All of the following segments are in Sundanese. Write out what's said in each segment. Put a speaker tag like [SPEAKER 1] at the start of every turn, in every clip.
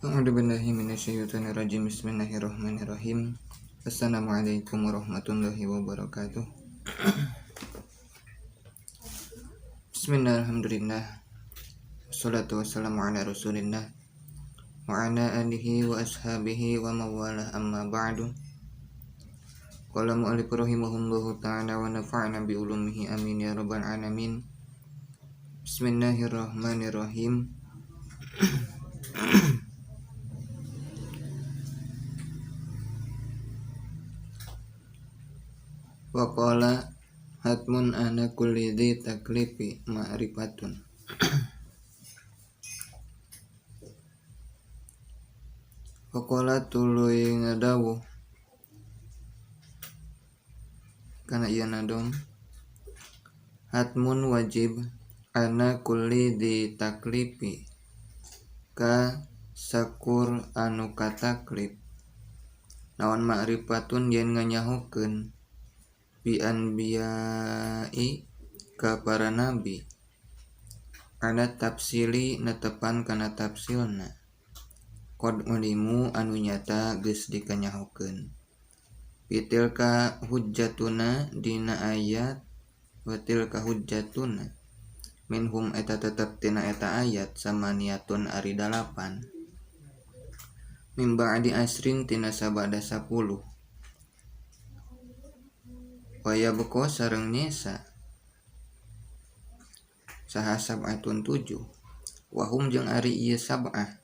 [SPEAKER 1] A'udzubillahi minasyaitonirrajim. Bismillahirrahmanirrahim. Assalamualaikum warahmatullahi wabarakatuh. Bismillahirrahmanirrahim. Wassalatu wassalamu ala Rasulillah wa ala alihi wa ashabihi wa mawalah, amma ba'du. Qala mu'allif rahimahullahu ta'ala wa nafa'na bi ulumihi, amin ya rabbal alamin. Bismillahirrahmanirrahim. Wa qala hatmun ana kulli dhi taklifi ma'rifatun. Wa qala tuluy ngadawuh kana ieu nadom hatmun wajib ana kulli dhi taklifi ka sakur anu kataklif naon ma'rifatun yen nganyahokeun bi anbiya'i ka para nabi ana tafsili netepan kana tafsilna qad ulimu anu nyata geus dikanyahokeun fitilka hujjatuna dina ayat wa tilka hujjatuna minhum eta tetep tina eta ayat samaniatun ari 8 mim ba'di asrin tina sabada 10 waya beko sareng nyesa saha sab'atun 7 wahum jeung ari ieu sab'ah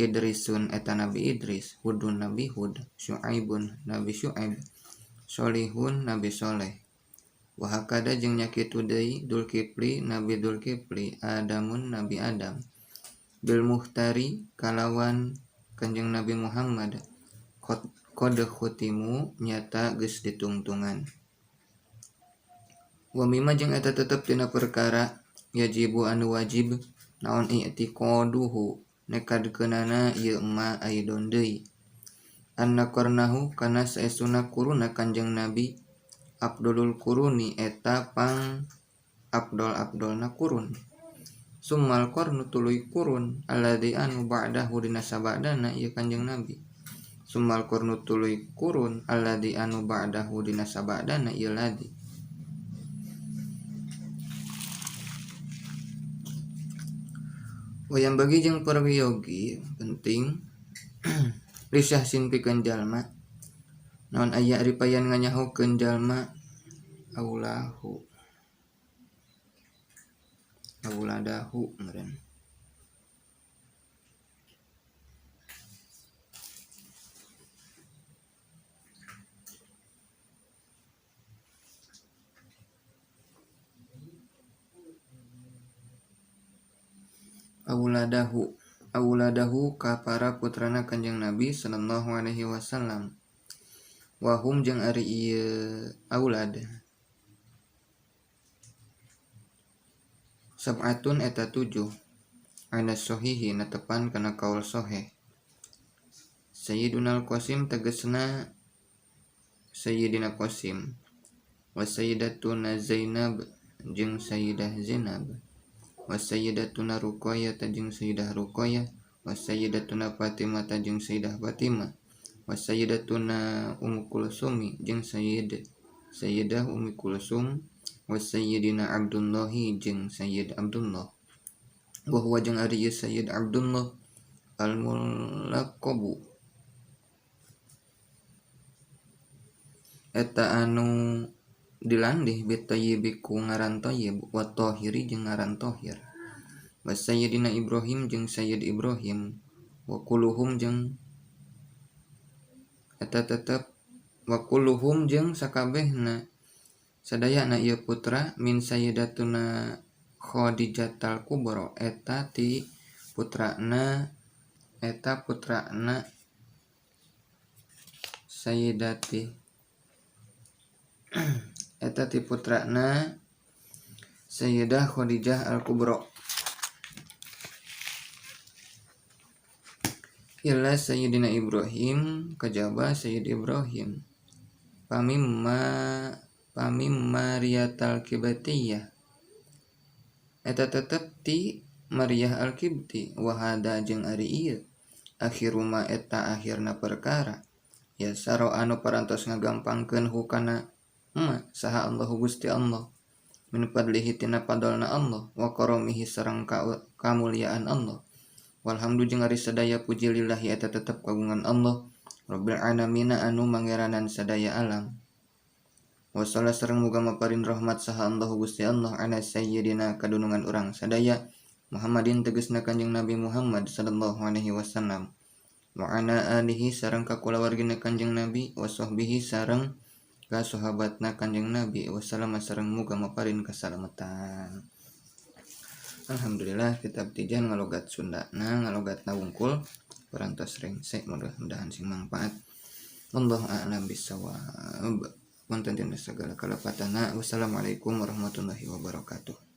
[SPEAKER 1] Idrisun eta Nabi Idris, Hudun Nabi Hud, Syu'aibun Nabi Syu'aib, Sholihun Nabi Soleh. Wa hakada jeung nya kitu deui Dzulkifli Nabi Dzulkifli, Adamun Nabi Adam. Bil Muhtari kalawan Kanjeng Nabi Muhammad qad khutimu nyata geus ditungtungan. Wa mimma jeung eta tetep tina perkara yajibu anu wajib naon i'tiqaduhu nekadkeunana ieu ma aidon deui anna qarnahu kana saestuna kuruna Kanjeng Nabi abdulul kuruni eta pang abdol-abdolna kurun summal qarnu tuluy kurun alladzi anu ba'dahu dina sabadana ieu Kanjeng Nabi summal qarnu tuluy kurun alladzi anu ba'dahu dina sabadana ieu ladzi. Wayang bagi jeung peryogi penting risah sin pikeun jalma naon aya ripayan nganyahokeun jalma aulahu auladahu meureun auladahu auladahu ka para putrana Kanjeng Nabi sallallahu alaihi wasallam wahum jeung ari ieu aulad sab'atun eta 7 ana sahihi netepan kana kaul sahih Sayyiduna Qasim tegasna Sayyidina Qasim wa Sayyidatuna Zainab jeung Sayyidah Zainab wa Sayyidatuna Ruqayyah jeung Sayyidah Ruqayyah wa Sayyidatuna Fatimah jeung Sayyidah Fatimah wa Sayyidatuna Ummu Kulsum jeung Sayyidah Ummu Kulsum wa Sayyidina Abdullah jeung Sayyid Abdullah wa huwa jeung ari ieu Sayyid Abdullah al-mulaqabu eta anu dilandih bitayyibi ku ngaran thayyib wa tahiri jeung ngaran tahir wa sayyidina Ibrahim jeung Sayyid Ibrahim wa kulluhum jeung eta tetep wa kulluhum jeung sakabehna sadayana ieu putra min sayyidatuna Khadijatal Kubra eta ti putrana eta putrana Sayyidati eta ti putrana Sayyidah Khadijah Al-Kubra illa Sayyidina Ibrahim kajaba Sayyid Ibrahim pamimma Mariyatal Kibtiyah eta tetep ti Mariyah Al-Kibti wahada jeung ari ieu Akhiru ma eta akhirna perkara yassara anu parantos ngagampangkeun hu kana ma saha Allahu Gusti Allah min fadlihi tina fadolna Allah wa karamihi sareng kamuliaan Allah. Walhamdu jeung ari sadaya puji lillahi eta tetep kagungan Allah Rabbil alamina anu mangeranan sadaya alam. Wasalla sareng muga maparin rahmat saha Allahu Gusti Allah ala sayyidina kadunungan urang sadaya Muhammadin tegesna Kanjeng Nabi Muhammad sallallahu alaihi wasallam wa ala alihi sareng ka kulawargina Kanjeng Nabi wa sahbihi sareng ka sahabatna Kanjeng Nabi wa sallama sareng muga maparin kasalamatan. Alhamdulillah kitab Tijan ngalogat Sunda na ngalogatna wungkul parantos rengse, mudah-mudahan sing mangfaat. Wallahu a'lam bissawab. Punten tina sagala kalepatana. Wassalamualaikum warahmatullahi wabarakatuh.